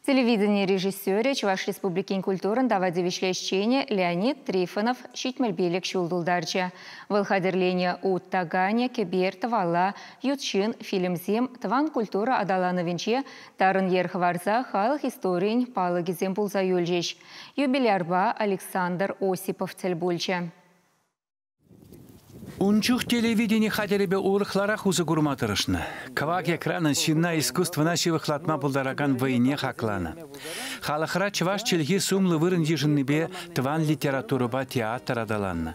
Телевидени режиссерӗ, Чӑваш Республикин культурӑн тава тивӗҫлӗ ӗҫченӗ Леонид Трифонов 75 ҫул тултарчӗ. Вӑл хатӗрленӗ «Ут таканӗ», «Кӗпер», «Тӑвалла», «Ют ҫын» фильмсем тӑван культура аталанӑвӗнче тарӑн йӗр хӑварса халӑх историйӗн палӑкӗсем пулса юлчӗҫ. Юбилярпа Александр Осипов тӗл пулчӗ. Ун чух телевидени хатӗрӗпе урӑхларах усӑ курма тӑрӑшнӑ. Кӑвак экранӑн ҫынна искусствӑна ҫывӑхлатма пултаракан вӑйне хакланӑ. Халӑхра чӑваш чӗлхи сумлӑ вырӑн йышӑннипе тӑван литературӑпа театр аталаннӑ.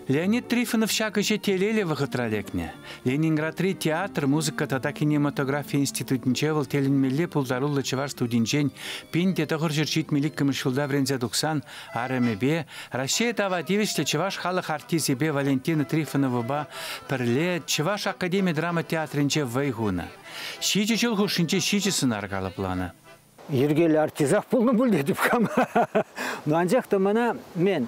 Леонид Трифонов ҫак ӗҫе телейлӗ вӑхӑтра лекнӗ. Ленинградри театр, музыка тата кинематографи институтӗнче вӑл тӗлӗнмелле пултаруллӑ чӑваш студинчен 1972 ҫулта вӗренсе тухсан арӑмӗпе, Раҫҫей тава тивӗҫлӗ чӑваш халӑх артисчӗпе Валентина Трифоновӑпа пӗрле Чӑваш академи драма театрӗнче вӑй хунӑ. Ҫичӗ ҫул хушшинче ҫичӗ сӑнар калӑпланӑ. Йӗркеллӗ артистах пулнӑ пуль тетӗп хама. Но анчах та мана мен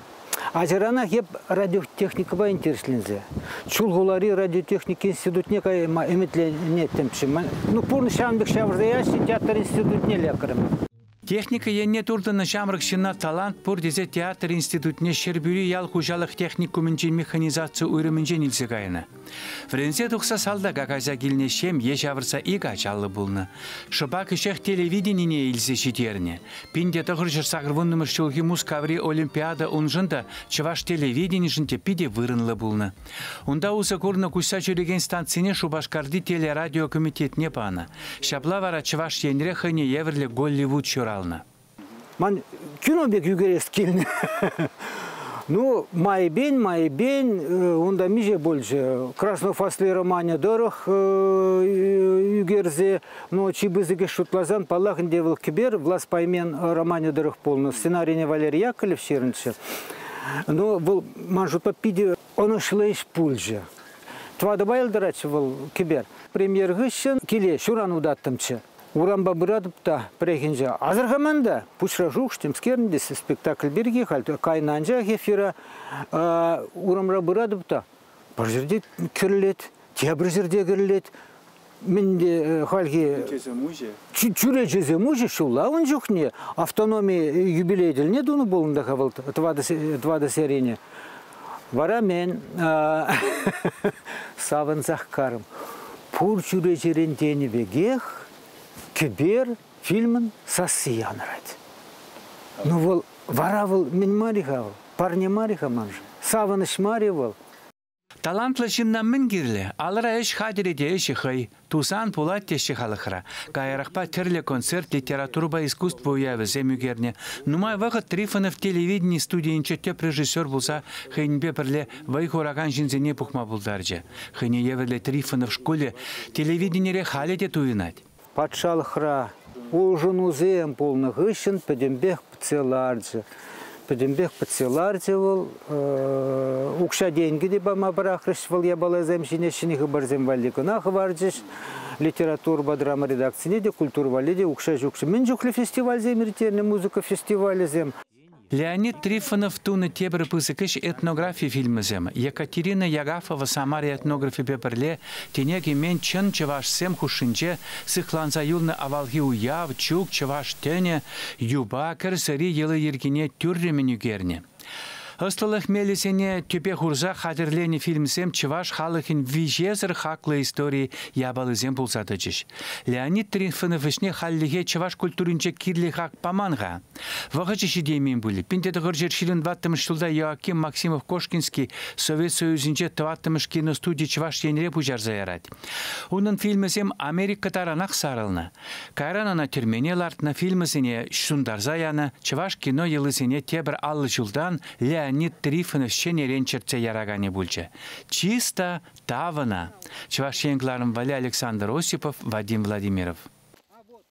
ачаранах эп радиотехникӑпа интересленсе Чулхулари радиотехника институтне кайма ӗмӗтленеттӗмччӗ. Ну, пурнӑҫ ҫавӑн пек ҫавӑрса ячӗ, театр институтне лекрӗм. Техника енне туртӑннӑ ҫамрӑк ҫынна талант пур тесе театр институтне Ҫӗрпӳри ял хуҫалӑх техникумӗнчи механизаци уйрӑмӗнчен илсе кайнӑ. Вӗренсе тухса салтака кайса килнӗ ҫемье ҫавӑрса ик ачаллӑ пулнӑ. Шӑпа кӗҫех телевиденине илсе ҫитернӗ. 1980-мӗш ҫулхи Мускаври Олимпиада уншӑн та, чӑваш телевиденишӗн те питӗ вырӑнлӑ пулнӑ. Унта усӑ курнӑ куҫса ҫӳрекен станцине Шупашкарти телерадио комитетне панӑ. Ҫапла вара Чӑваш Енре хӑйне евӗрлӗ Голливуд ҫуралнӑ. Ман кино пек ӳкерес килнӗ. Ну, майӗпен, майӗпен унта миҫе пулчӗ. Краснофасли романӗ тӑрӑх ӳкерсе, ну, чи пысӑк ӗҫ шутласан, паллах, ӗнтӗ вӑл Кӗпер Влас Паймен романӗ тӑрӑх пулнӑ. Сценарине Валерий Яковлев ҫырнӑччӗ. Ну, вӑл, ман шутпа, питӗ ӑнӑҫлӑ ӗҫ пулчӗ. Тӑватӑпа йӑлтӑратчӗ вӑл кӗпер. Премьер хыҫҫӑн киле ҫуран утаттӑмччӗ. Урампа пыратӑп та пӗррехинче асӑрхаман та, пуҫра шухӑш темскерӗн те спектакль пирки халь кайнӑ анчах эфира урамра пыратӑп та пӗр ҫӗрте кӗрлет, тепӗр ҫӗрте кӗрлет. Мӗн те хальхи чӳречесем уҫӑ ҫулла ун чухне автономи юбилей тӗлне тунӑ пулнӑ та-ха вӑл тӑватӑ серине. Вара мен савӑнсах карӑм. Пур чӳречерен тенӗ пекех кӗпер фильмӑн сасси янӑрать. Ну вӑл вара вӑл мӗн мар-и-ха вӑл? Парне мар-и-ха маншӑн? Савӑнӑҫ мар-и вӑл? Талантлӑ ҫынна мӗн кирлӗ? Алӑра ӗҫ хатӗрӗ те ӗҫӗ хӑй. Тусан пулать теҫҫӗ халӑхра. Каярахпа тӗрлӗ концерт, литературӑпа искусство уявӗсем ӳкернӗ. Нумай вӑхӑт Трифонов телевидени студийӗнче тӗп режиссер пулса хӑйӗнпе пӗрле вӑй хуракан ҫынсене пухма пултарчӗ. Хӑйне евӗрлӗ Трифонов шкулӗ телевиденире халӗ те туйӑнать. Патшалӑхра улшӑнусем пулнӑ хыҫҫӑн пӗтӗмпех пӗтсе ларчӗ. Пӗтӗмпех пӗтсе ларчӗ вӑл. Укҫа-тенкӗ те пама пӑрахрӗҫ вӑл япаласем ҫине, ҫӗнӗ хыпарсем валли кӑна хӑварчӗҫ. Литературӑпа драма редакцине те, культура валли те укҫа ҫукчӗ. Мӗн чухлӗ фестивальсем ирттернӗ, музыка фестивалӗсем. Леонид Трифонов тунӑ тепӗр пысӑк ӗҫ этнографи фильмӗсем. Екатерина Ягафова Самар этнографӗпе пӗрле тӗне кӗмен чӑн чӑвашсем хушшинче сыхланса юлнӑ авалхи уяв, чӳк, чӑваш тӗнӗ, юпа, кӗр сӑри йӑли-йӗркине тӳрремӗн ӳкернӗ. Ӑслӑлӑх мелӗсене тӗпе хурса хатӗрленӗ фильмсем чӑваш халӑхӗн виҫесӗр хаклӑ истори япалисем пулса тӑчӗҫ. Леонид Трифонов ӗҫне хальлӗхе чӑваш культуринче кирлӗ хак паман-ха. Вӑхӑчӗ ҫитеймен пуль. 1924 ҫулта Иоаким Максимов-Кошкинский Совет Союзӗнче тӑваттӑмӗш киностуди Чӑваш Енре пуҫарса ярать. Унӑн фильмӗсем Америка таранах сарӑлнӑ. Кайран ӑна тӗрмене лартнӑ, фильмӗсене ҫунтарса янӑ, чӑваш кино йӑлисене тепӗр 50 ҫултан Леонид Трифонов ҫӗнӗрен чӗртсе яраканӗ пулчӗ. Чыс та тав ӑна! Чӑваш Ен кӑларӑм валли Александр Осипов, Вадим Владимиров.